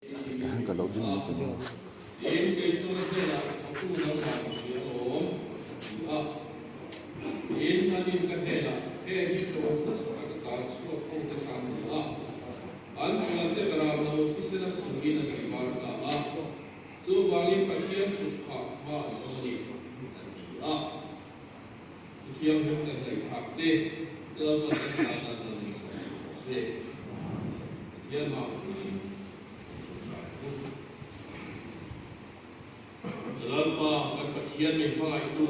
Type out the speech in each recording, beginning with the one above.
Ka lo ding mai thei a. Lalpa kan Pathian min hmangaihtu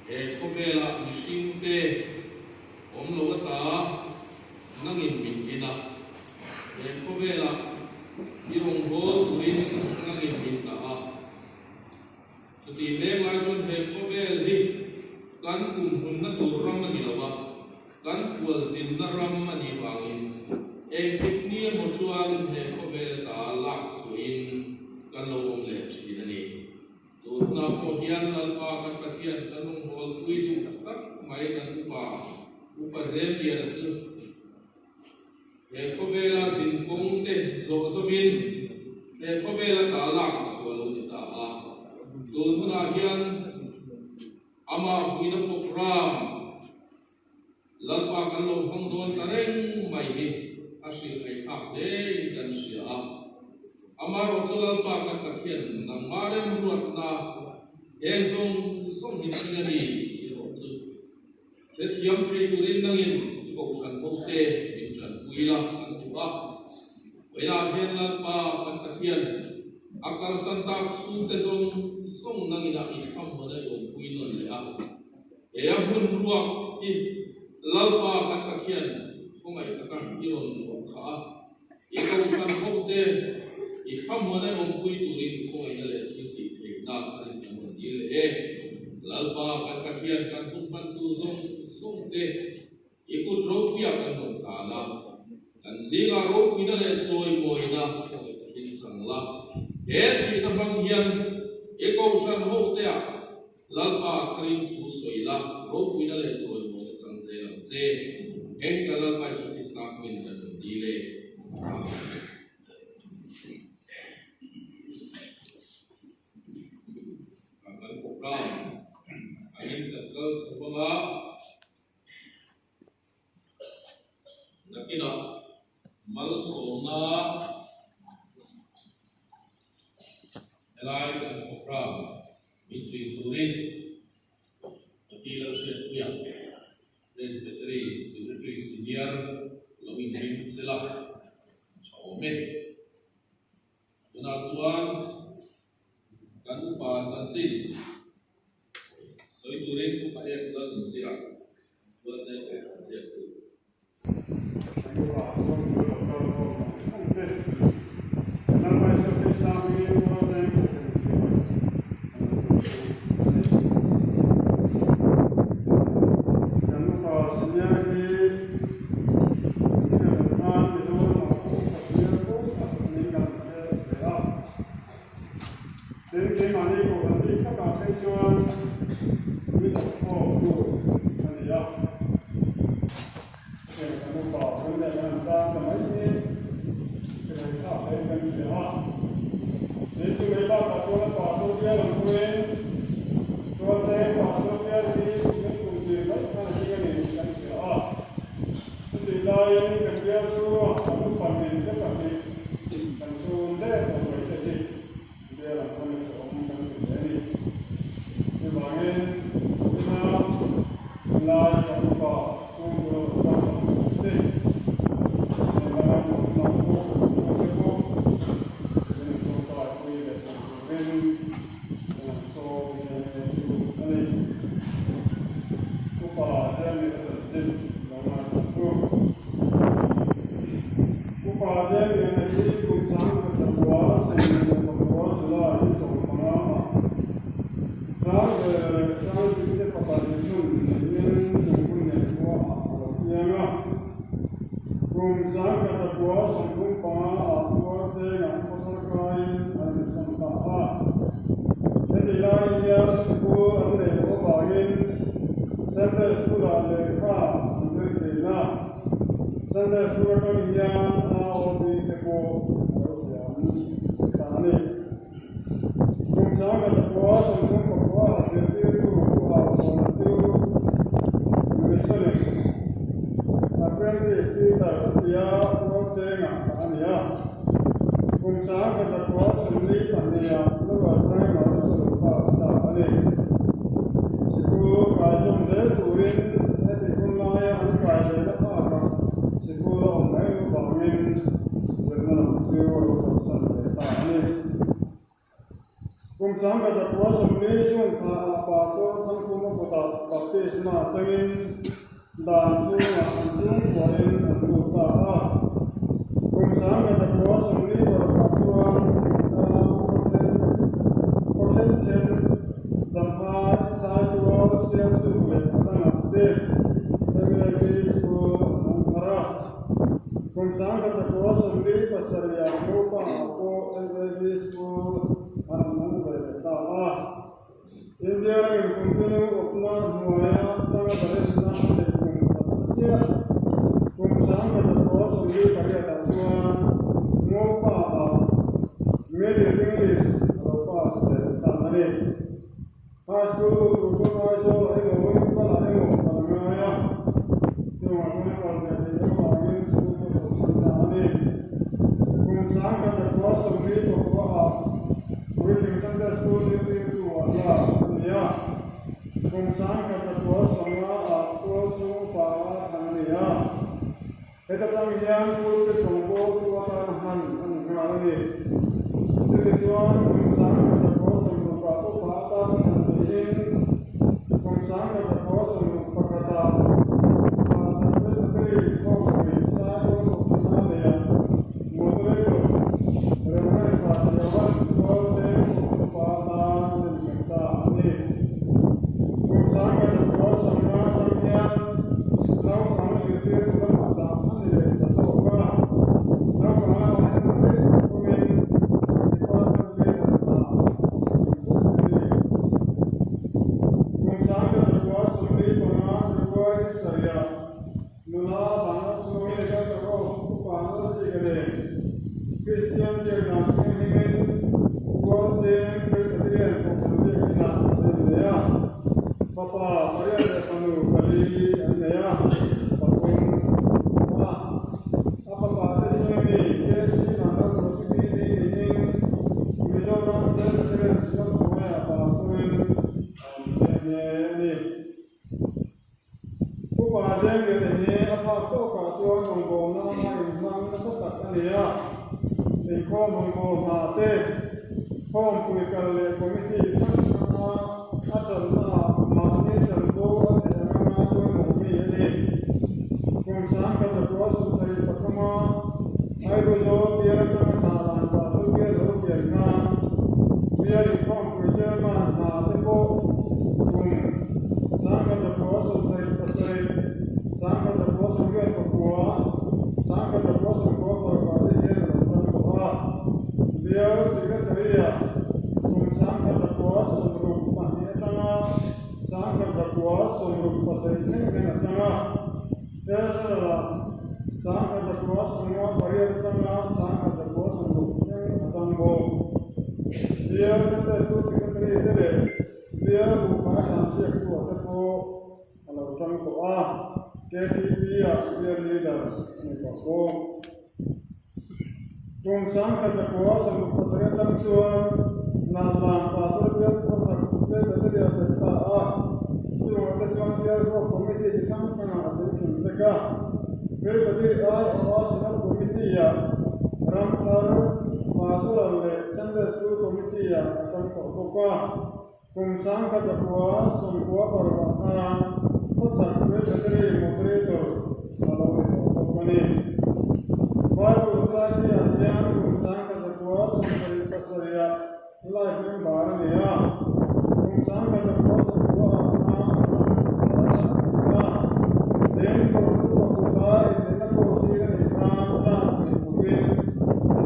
he khawvela mihringte awm lo ata nangin min din a, he khawvela i rawngbâwl turin nangin min dah a. Chutih mek lai chuan he khawvel hi kan kumhlumna tur ram a ni lo a, kan khualzinna ram a nih vangin engtik ni emaw chuan he khawvel ata lak chhuahin kan lo awm leh thin a ni. Tunah pawh hian Lalpa kan Pathian kan rawngbâwl pui duh tak mai kan upa, Upa Zemliana chu he khawvela zinkawng te zawh zawmin he khawvela ta lak chhuah lo ni ta a. Tun hunah hian amah puina program Lalpa kan lo hmang dawn ta reng mai hi a hrilhhai thlak hlein kan hria a. Amaherawhchu Lalpa kan Pathian nangmah remruatna heng zawng zawng hi thil a ni tih erawh chu hrethiam thei turin nangin i kohhran hote min tanpui la kan duh a. Vawiinah hian Lalpa kan Pathian a kalsan tak chhungte zawng zawng nangin a inhramhmana i awmpui nawn leh a. He a hmun ruak hi Lalpa kan Pathian khawngaih taka i rawn luah kha a, i kohhran hote i thlamuan a awmpui turin khawngaihna leh thil tih theihna a rin kan rawn dil leh e. Lalpa kan Pathian kan hun hman tur zawng zawngte i kut ropuia kan rawn tan a, kan zingah ropuina leh chawimawina khawngaih takin chang la. He thihna hmang hian i kohhran hoteah Lalpa tharin thu sawi la, ropuina leh chawimawina chang zel ang che. Eng ka Lalpa Isu Krista hmingin kan rawn dil e. Amen. Kan kal program angin kan kal chho anga nakinah malsawmna Helai kan program min tui turin Pati Lalhriatpuia, Presbytery Secretary Senior lo inhlim sela tha awm e. Tunah chuan kan upa chanchin sawi turin upa ek Lalnunzira chuan ziak tur. Heng kan upa kan leh kan tan ta mai hi ka nei thlak hle kan hria a. Tin chu mai bakah chuan a pa saw bial ang pawhin chuan cheng pa saw bial hi kan kum tir mai khan a hing a ni tih kan hria a. Chutih laiin kan bial chhunga kan upa nen te pahnih kan chhun der tawh mai te hi bial ang pawn a hrehawm kan ti hle a ni. Chuvangin tuna lai kan upa chhungkaw lo tan ang te, lehlam lam pawh te pawh kan intawngtaipui leh thei turin kan han sawm nghe nghe chu a ni. Upa Jamie a chanchin lo ngaithla tu. Upa Jamie a hi kum 19 44 July 15 ah Tlangvel leh Tlangdingte fapa Nithun niin Tungpui nen khua ah a lo piang a. Kum 1935 ah Tuarchengah khawsar kaiin an insawn ta a. Heti lai hian sikul an neih loh avangin Sunday School-ah lehkha an zir thin a. Sunday School atang hian AOB te pawh an 30 pakua 34 ah zirtirtu Pu Hauchhawna chu Missionary Apprentice Tutor tia Tualchengah dah a ni a. Kum 1942 ah Lower Primary School pass ta a ni. Sikul kai zawm zel turin heti hun laia an kai lehna phakah sikul a awm mai avangin zirna lam chu a lo chawlhsan ve ta a ni. Kum 1940 June thlaah Pastor Thangkhuma kutah baptisma changin dan chungah an chhungkuahin an lut ta a. Kum 1940 parukah chuan Thingtlang khaw then then Champhai, Saitual, Sialsuk leh a dangah te MLB School an awm thar a. Kum 1947 ah Ngopa ah pawh MLB School an awm ve leh ta a. India ramin kum tunu awpna hnuaia tanga zalenna a neih kum khat chiah. Kum 1948 ah chuan Ngopa ah Middle English a lo pass leh ta a ni. High School lut tur chuan Aizawl ah emaw Imphal ah emaw kal a ngai a, chungah chuan a kal ve theih loh avangin school chu a chawlhsan ta a ni. Kum 1949 ah Puitling Sunday School zirtirtu ah lak a ni a, kum 1950 ah tual chhung upa ah thlan a ni a. Heta tang hian pulpit sawngkawltu atana hman a ni nghal a ni. Chutichuan, kum 1960 ah upa atana thlan niin, kum 1961 ah Pastor Secretary Khawpui Saidawn Kohhrana neia Moderator Reverend Pasiawan Tualcheng Kohhran upa atan a innghet ta a ni. Kum 1950 atang hian Naupang zirtirtu lamah dah a ni leh ta zawk a, naupang lamah hian rei tak awmin department leader hna a awm bawk a ni. Kum 1945 February sarihah nula Vanlalchhungi Laltawk upa Lalzika nen Kristian biak dan thianghlimin Tualcheng Presbyterian Kohhran biakinah an innei a. Fapa pariat leh fanu pali an nei a, pathum an awm a. A fapa te zinga mi KC Vanlalzo chu BD niin Mizoram Presbyterian Synod hnuaiah pasturin a awm nghe nghe a ni. Upa Zengriata hi a phak tawkah chuan rawngbawlna a inhmang nasa tak a ni a, inkhawm rawngbawlna hna te, khawmpui kal leh committee hrang hranga a tannaah mahni chanvo a theih anga ngai pawimawh mi a ni. Kum 1973 a Aizawl bial atanga hna dan Pastor bial lo pian khan bial inkhawmpui chairman hna te pawh kum 1977, 1989, 1994 ah te hian a lo tan tawh a. Bial Secretary-ah kum 1962 atanga 1967 thleng hian a tang a. Treasurer-ah 1958 atanga 1960 thleng a tang bawk. Bial Sunday School Secretary te leh Bial buhfai hlanziaktu ah te pawh a lo tang tawh a, KTP ah Bial Leader a ni tawh bawk. Kum 1967 atang chuan Hnahlan Pastor Bial Khawchhak Presbyterian a tel ta a, chungah te chuan Bial Ruak Committee chi hrang hrangah a tel kim vek a. Presbyterian aiawha Synod Committee-ah Ramthar Pastoral leh Sunday School Committee-ah a tang tawh bawk a. Kum 1996 khan Khawchhak Presbytery Moderator a lo ni tawh bawk a ni. Bible Society-ah hian kum 1977 ah Life member a ni a, kum 1990 ah khan ram thar a ni a, Leng Kawrtu pakuta inneihna pawh tir a nih khan tlak nei turin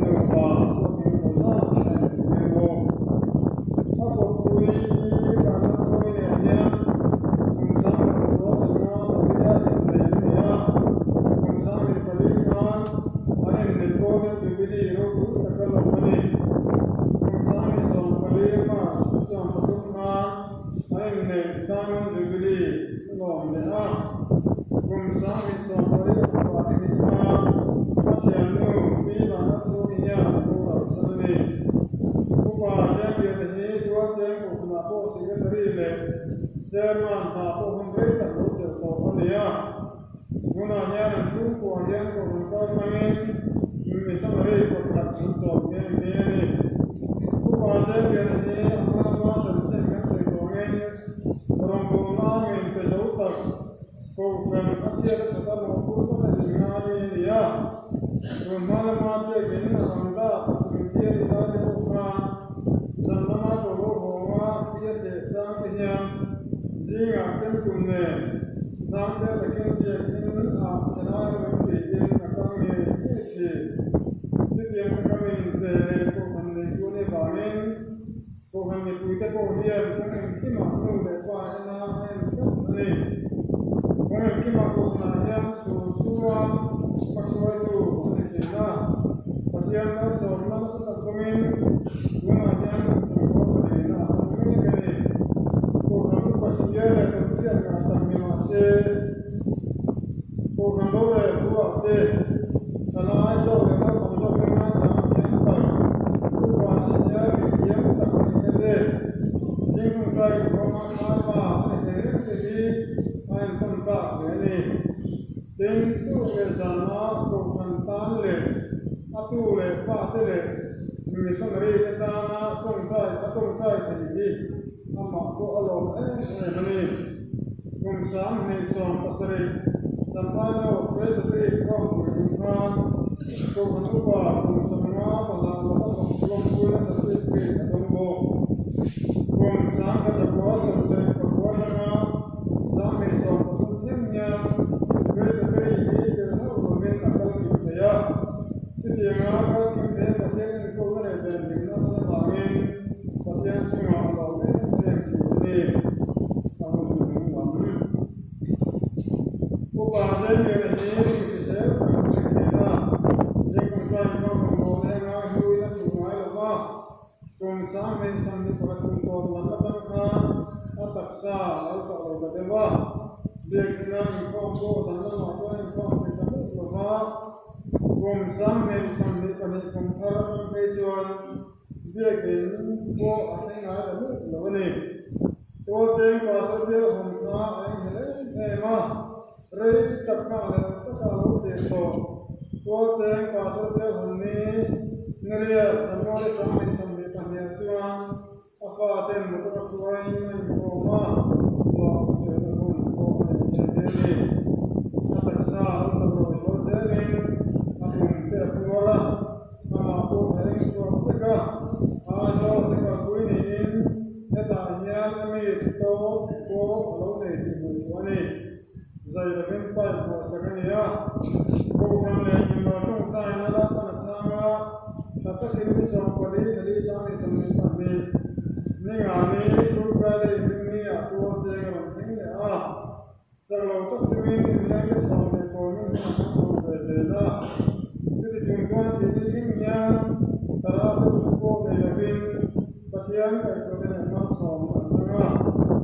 nupa pawhin pawisa a intir bawk. A kawppui hi Vanlalchhungi nen hian kum 1954 innei an ni a, kum 94 khan an inneih pawhin Jubilee ropui taka lawm a ni. Kum 94 March. Chairman hna pawh hun rei tak lo chelh tawh a ni a. Tunah hian an chhungkua hian kohhran kal hmangin missionary pakhat an chawm nghe nghe a ni. Upa Zeliana hi a hma lama chanchin kan sawi tawh angin rawngbawlna ngei pe zo tak kohhran a chhiat a that a mawhphur taka inngai a ni a. Tun hma lama biakin a bang dah pathum tia ni lai te pawh khan zan lama tawlh hawnga thi a tleh chang te hian zingah chemtum nen hnangte takin biakin ah chhelai rawn tiin a kal ngei ngei thin. Chutiang taka min inpe leh kohhran neitu a nih vangin kohhran mipuite pawh hian kawng engkimah nu leh pa ena a en tlat a ni. Kawng engkimah kohhranah hian sur sua hmahruaitu a ni thin a. Pathian malsawmna nasa tak dawngin tunah hian kum sawmkua palina a hmang mek a ni. Kohhran upa chhia leh tawnhriat ngah tak ni mah se, kohhran rorel buah te, thalai zawk leh naupang zawk te ngaichang thiam tak, upa chhia leh thiam tak a ni kha te, zingtawngtai inkhawma kharpa a ni thei reng te hi a entawn tlak hle a ni. Tin, tu leh zana kohhran tan leh a tu leh fate leh missionary te tana tawngtai a tawngtai thei hi amah pawh a lawm em em a ni. Kum 27 Champhai North Presbytery Khawmpui tum khan Kohhran Upa kum 50 pahlah lova lawmpuina certificate a dawng bawk. Kum 1979 atanga 2013 thleng hian Presbytery hi tel hlauh lovin a kal kim thei a. Chutianga kal kim thei a Pathian enkawlna leh venhimna a chan avangin Pathian chungah a lo em em thin a ni. A hun hnung lam. Upa Zeliana hi mi hrisel tak a ni thin a, zingkawmkai inkhawm rawngbawlna enga hluin a chuh ngai lo va, kum 2021 kum tawp lam atang khan a taksa a lo chak lo ta deuh a, biakina inkhawm pawh dan lamah chuan inkhawm thei ta meuh lo va, kum 2022 kum thar atang phei chuan biakin pawh a thleng ngai ta meuh lo a ni. Tualcheng pastor bial hawn kha a enghelh em em a, rei tak nghah leh ang taka a lo tir tawh. Tualcheng pastor bial hawn ni Nariat January 2022 ah chuan a faten motor a hruaiin a inkhawm a, lawmthusawina hun pawh a nei nghe nghe a ni. A taksa a lo chak lo zual zelin a pum te a puar a, amah pawh a eng chhuak vek a, Aizawl te kalpui niin hetah hian a mi tawp pawh a lo nei tih hmuh chu a ni. Zai lovin pipe buatsak a ni a, Kohhran leh mimal tawngtaina la pan a chhang a, tha takin ni 14 thali 2022 Ningani Good Friday inrinni ah tualcheng a rawn thleng leh a. Chak lo tak chungin inleng te sawm leh pawlna hmunah an chhuk ve zel a. Chuti chung chuan tihni thleng hian thlarau te duh pawh nei lovin Pathian kaihthawhte leh malsawmna an chang a,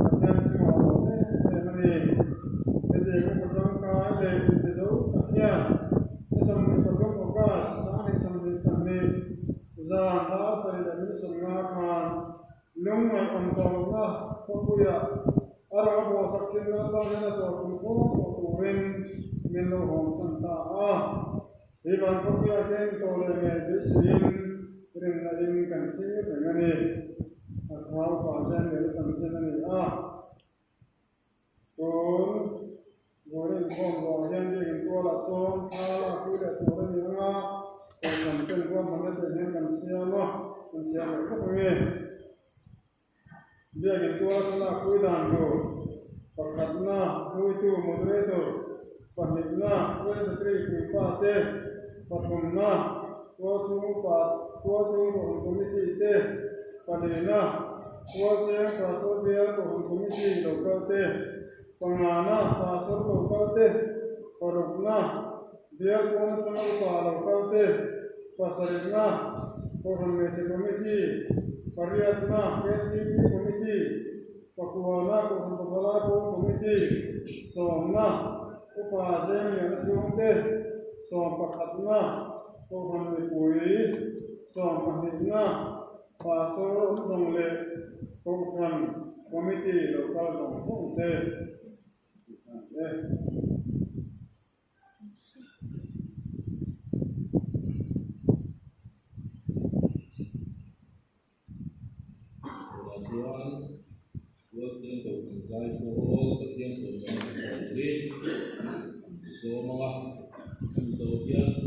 Pathian chungah a lawm em em a ni. Hetiang upa tangkai leh inpe zo tak hian ni 23 August 2022 zan dar sarih leh minute 50 khan lungngaih awm tawh lohna khawpuiah A ram a buasak thin lalpa hian a chawr tum khawm tawh turin min lo hawmsan ta a. Hi van khawpuia keng tawh leh ngei beiseiin rinna in kan thlir reng a ni. A thau pah hian leh chanchin a ni a. Tun vawiin inkhawm zawh hian biakin tualah sawn thla lak pui leh tur a ni ang a, kohhran ten ruahmanna te hian kan siam a, kan siam leh khawp ange. Biakin tuala thlalak pui dan tur pakhatna hruaitu moderator, pahnihna presbytery puipa te, pathumna tualchhung upa tualchhung kohhran committee te, palina tualcheng pastor bial kohhran committee lo kal te, pangana pastor lo kal te, parukna bial pawn atanga upa lo kal te, pasarihna Kohhran Hmeichhe Committee, pariatna KTP Committee, pakuana Kohhran Pavalai Pawl Committee, sawmna Upa Zengliana chhungte, sawmpakhatna Kohhran mipui, sawmpahnihna Pastor awm zawng leh Kohhran. Committee lo kal zawng zawng te e. Tunah chuan Tualcheng Kohhran Zaipawl Pathian chawimawi turin an sawm ang a, hemi zawh hian.